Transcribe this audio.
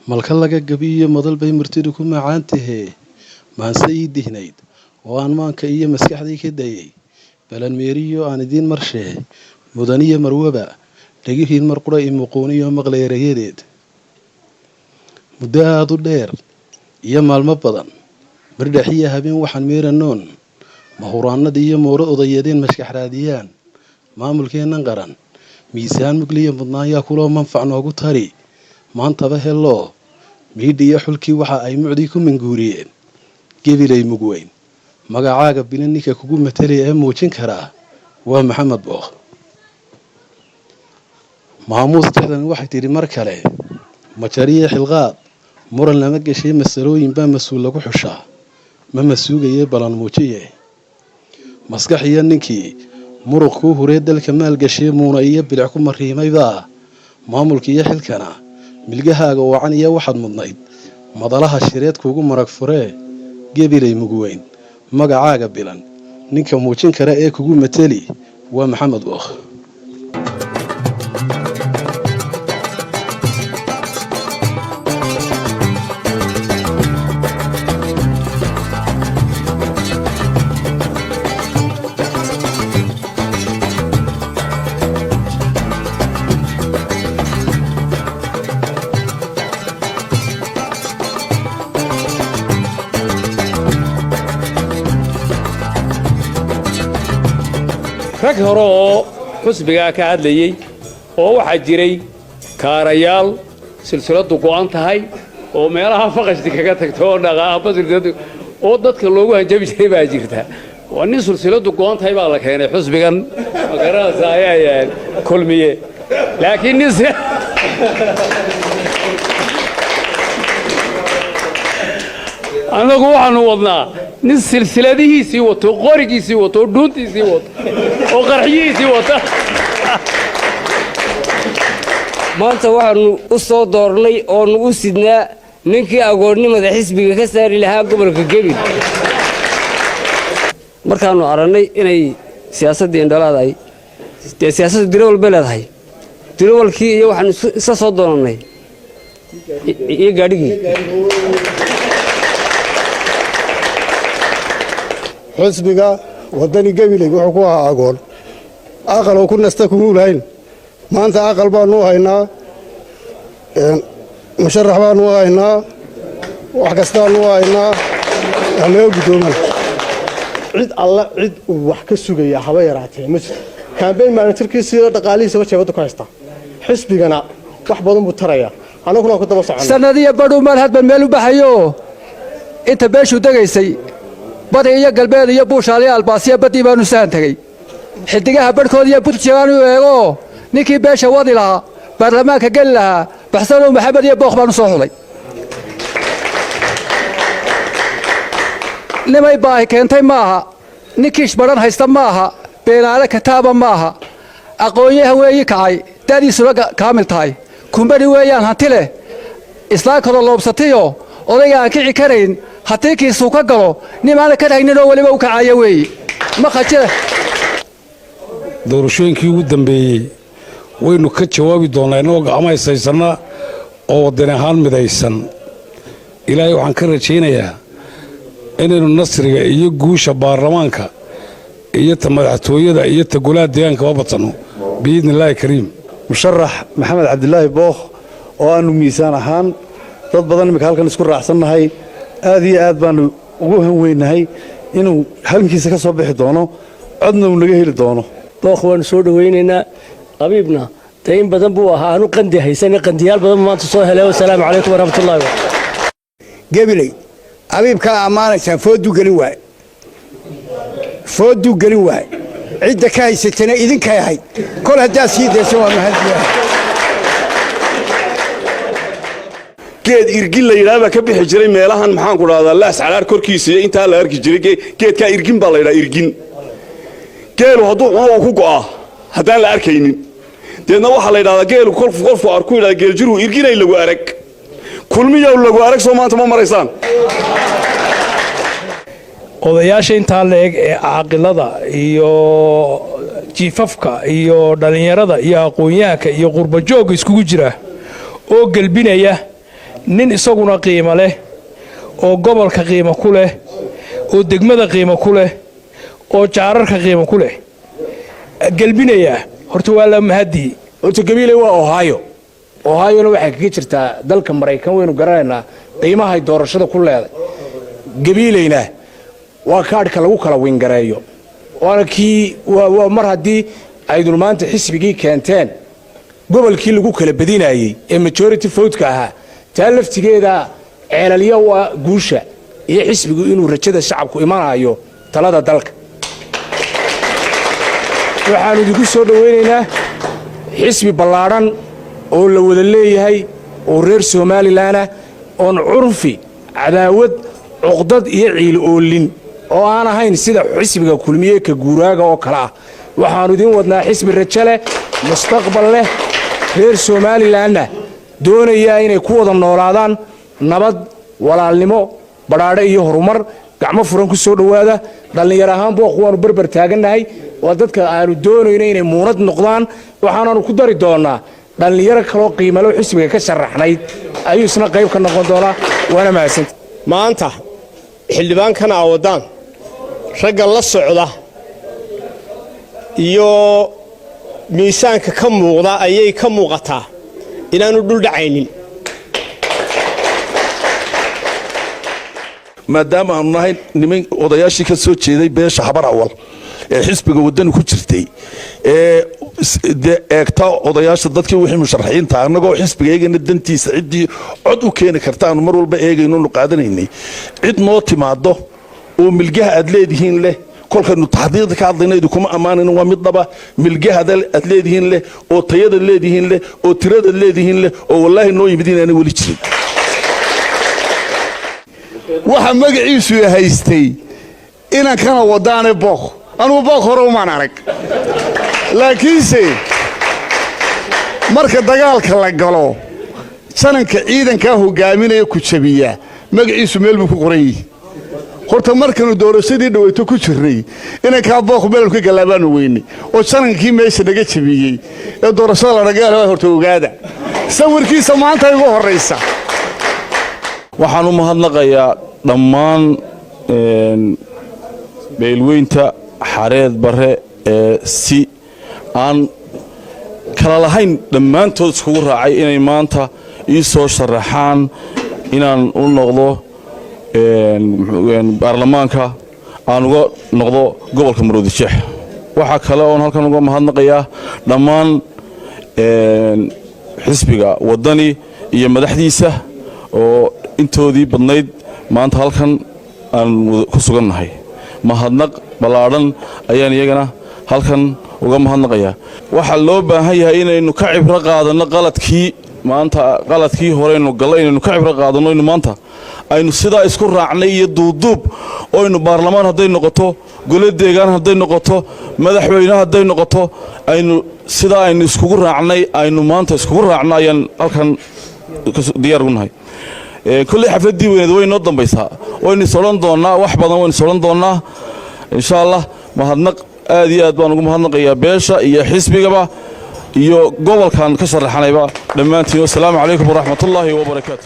Malka laga gabiyo madal bay murtidu ku macaan tahee. Maanse ii dihnayd oo aan maanka iyo maskaxdii ka dayay, balan meeriyo aan idiin marshee. Mudaniyo marwaba, dhegihiin mar qura i muquuniyo maqlay erayadeed. Muddo aada u dheer iyo maalmo badan, mirdhaxiyo habeen, waxaan meeranoon mahuraanada iyo mooro odayadeen maskax raadiyaan. Maamulkeennan qaran miisaan mugliya mudnaanyaa kuloo manfac noogu tari. Maantaba heloo miidhiyo xulkii waxa ay mucdii ku minguuriyeen. Gebilay mugweyn, magacaaga bila ninka kugu matalaya ee muujin karaa waa Maxamed Bookh. Maamuus tixdan waxay tidhi mar kale: majariyo xilqaad muran lama geshay, masalooyin baa mas-uul lagu xushaa, ma masuugaye balan muujiye. Maskax iyo ninkii muruq kuu huree dalka maalgashee muuna iyo bilic ku mariimaybaa maamulka iyo xilkana milgahaaga wacan iyo waxaad mudnayd madalaha shireed kuugu marag furee. Gebilay mugweyn, magacaaga bilan ninka muujin kara ee kugu mateli waa Maxamed Bookh. Rag hore oo xusbigaa ka hadlayey oo waxaa jiray kaarayaal silsiladdu go'an tahay oo meelaha faqashti kaga tagto oo dhaqaaba silsiladu oo dadka loogu hanjabi jiray baa jirta. Waa nin silsiladdu go'an tahay baa la keenay xusbigan, ma garanaysaa, ayaa Kulmiye, laakiin nin annagu waxaanu wadnaa nin silsiladihiisii wato, qorigiisii wato, oo dhuuntiisii wato, oo qarxiyihiisii wata. Maanta waxaannu u soo doornay oonu u sidnaa ninkii agoonnimada xisbiga ka saari lahaa gobolka Gebil. Markaannu aragnay inay siyaasaddii indholaadaay, dee siyaasaddu dirawal bay leedahay, dirawalkii iyo waxaanu isla soo doonannay iyo gaadhigii. Xusbiga Waddani Gabiley wuxuu ku ahaa agoon, aqaloo ku nasta kumuu lahayn. Maanta aqal baanu haynaa, musharax baanu haynaa, wax kastaanu haynaa, naga guddooman. Cid alla cid uu wax ka sugaya haba yaraatee ma jirto. Campaign manager-kiisa dhaqaalihiisaba jeebadda ku haystaa, xisbigana wax badan buu tarayaa, annaguna waan ku daba soconnaa. Sanadiyo badhuu maal hadba meel u baxayo, inta beeshuu degaysay badi iyo galbeed iyo buushaaliyo albaasiya baddii baanu sahan tegey. Xidigaha badhkood iyo buntjagaan u eego, ninkii beesha wadi lahaa, baarlamaanka geli lahaa, Baxsanow Maxamed iyo Bookh baanu soo xulay. Nimay baahi keentay maaha, ninkiish badhan haysta maaha, beenaale kataaba maaha, aqoonyaha weeyi kacay, da'diisuna kaamil tahay, kumbani weeyaan hanti leh, islaankooda loobsatiyo odayga aan kici karayn haddii kiisuu ka galo, nimaana ka haynin oo weliba u kacaya weeyi ma khajira. Doorashooyinkii ugu dambeeyey waynu ka jawaabi doonnaa innagoo gacmo haysaysannaa oo waddan ahaan midaysan. Ilaahay waxaan ka rajaynayaa inaynu nasriga iyo guusha baarlamaanka iyo ta madaxtooyada iyo ta golaha deegaankaba badsanno, biidni illaahi kariim. Musharax Maxamed Cabdilaahi Bookh oo aannu miisaan ahaan dad badan imika halkan isku raacsannahay, aad iyo aad baannu ugu hanweynahay inuu halkiisa ka soo bixi doono, codna uu naga heli doono. Bookh waanu soo dhowaynaynaa. Abiibna dee in badan buu ahaa aanu qandi haysan, qandiyaal badan maanta soo helay. Wasalaamu calaykum waraxmatullahi. Gebiley abiibkaa ammaanaysaan, fooduu gelin waaye, fooduu gelin waaye. Cidda ka haysatana idinkay ahayd. Kol haddaad sii dayso waa mahadyahay. Geed irgin la yidhaha baa ka bixi jiray meelahan, maxaan ku dhahdaa, Laas Calaar korkiisa iyo intaa la arki jiray. Geedkaa irgin baa la yidhaha. Irgin geelu hadduu cuno uu ku go'aa haddaan la arkaynin. Deedna waxaa la yidhahdaa geelu kolfu qofku arku yidhahda geeljiruhu irginay lagu arag, Kulmiyow lagu arag. Soo maanta ma maraysaan? Odayaasha intaa la-eg ee caaqilada iyo jiifafka iyo dhallinyarada iyo aqoon-yahanka iyo qurbajoogga iskugu jira oo gelbinaya Nin isaguna qiimo leh oo gobolka qiimo ku leh oo degmada qiimo ku leh oo jaararka qiimo ku leh gelbinayaa, horta waa la mahadii. Horta Gabiiley waa Ohio. Ohiona waxay kaga jirtaa dalka Maraykan. Waynu garanaynaa qiimahay doorashada ku leeday. Gabiileyna waa kaadhka lagu kala wingareeyo, waana kii waa mar haddii aydun maanta xisbigii keenteen gobolkii lagu kala badinayey ee majority vote-ka ahaa. Taa laftigeeda ceelalya waa guusha iyo xisbigu inuu rajada shacabku imanayo talada dalka. Waxaannu idinku soo dhowaynaynaa xisbi ballaadhan oo la wada leeyahay oo reer Somaliland ah, oon curfi, cadaawad, cuqdad iyo ciil oolin, oo aan ahayn sida xisbiga Kulmiye ka guuraaga oo kale ah. Waxaannu idiin wadnaa xisbi rajo leh, mustaqbal leh, reer Somalilandna doonayaa inay ku wada noolaadaan nabad, walaalnimo, badhaadhe iyo horumar. Gacmo furan ku soo dhowaada. Dhallinyar ahaan Booq waannu berber taagannahay. Waa dadka aanu doonayno inay muunad noqdaan. Waxaanaanu ku dari doonnaa dhallinyaro kaloo qiimalo xisbiga ka sharaxnayd ayuu isna qayb ka noqon doonaa. Waana mahadsanta. Maanta xildhibaankan aa waddaan, ragga la socda iyo miisaanka ka muuqda ayay ka muuqataa inaanu dhul dhacaynin. Maadaama aanu nahay niman odayaashii ka soo jeeday beesha Habar Awal ee xisbiga Waddani ku jirtay ee dee eegta odayaasha dadkii wixii musharaxiinta, annagoo xisbiga eegayna dantiisa, ciddii cod u keeni karta aanu mar walba eegayno nu qaadanaynay. Cid noo timaado oo milgaha aad leedihiin leh, kolkaynu taxdiiqda ka hadlayna idinkuma ammaanayno, waa mid dhaba, milgaha aad leedihiin leh oo tayada leedihiin leh oo tirada leedihiin leh oo wallaahi noo yimid inaanay weli jirin. Waxa magaciisu haystay inankana wadaane Bookh. Anugu Bookh hore umaan arag, laakiinse marka dagaalka la galo, jananka ciidankaa hogaaminaya ku jabiya magaciisu meel buu ku qoran yihi. Horta markanu doorashadii dhaweyto ku jirnay, inankaa Bookh meelnu ka gallaabaanu weynay oo janankii meesha naga jabiyey ee doorashada la nagaala. Horta ogaada, sawirkiisa maanta igu horraysa. Waxaan u mahadnaqayaa dhammaan beelweynta Xareed Barre ee si aan kala lahayn dhammaantood iskugu raacay inay maanta ii soo sharaxaan inaan u noqdo baarlamaanka, aan uga noqdo gobolka Maroodijeex. Waxaa kale oon halkan uga mahadnaqayaa dhammaan xisbiga Waddani iyo madaxdiisa oo intoodii badnayd maanta halkan aan ku sugannahay. Mahadnaq ballaadhan ayaan iyagana halkan uga mahadnaqayaa. Waxaa loo baahan yahay inaynu ka cibro qaadanno qaladkii maanta, qaladkii horeynu gallay inaynu ka cibro qaadanno, aynu maanta aynu sidaa isku raacnay iyo duuduub oynu baarlamaan hadday noqoto, gole deegaan hadday noqoto, madaxweyne hadday noqoto, aynu sidaa aynu iskugu raacnay aynu maanta iskugu raacno ayaan halkan diyaar ugu nahay. Kolley xafladdii weyneed way noo dambaysaa, waynu is odhan doonnaa wax badan, waynu is odhan doonnaa insha Allah. Mahadnaq aad iyo aad baan ugu mahadnaqayaa beesha iyo xisbigaba iyo gobolkan ka sharaxanayba dhammaantiin. Wasalaamu calaykum waraxmatullaahi wabarakaatu.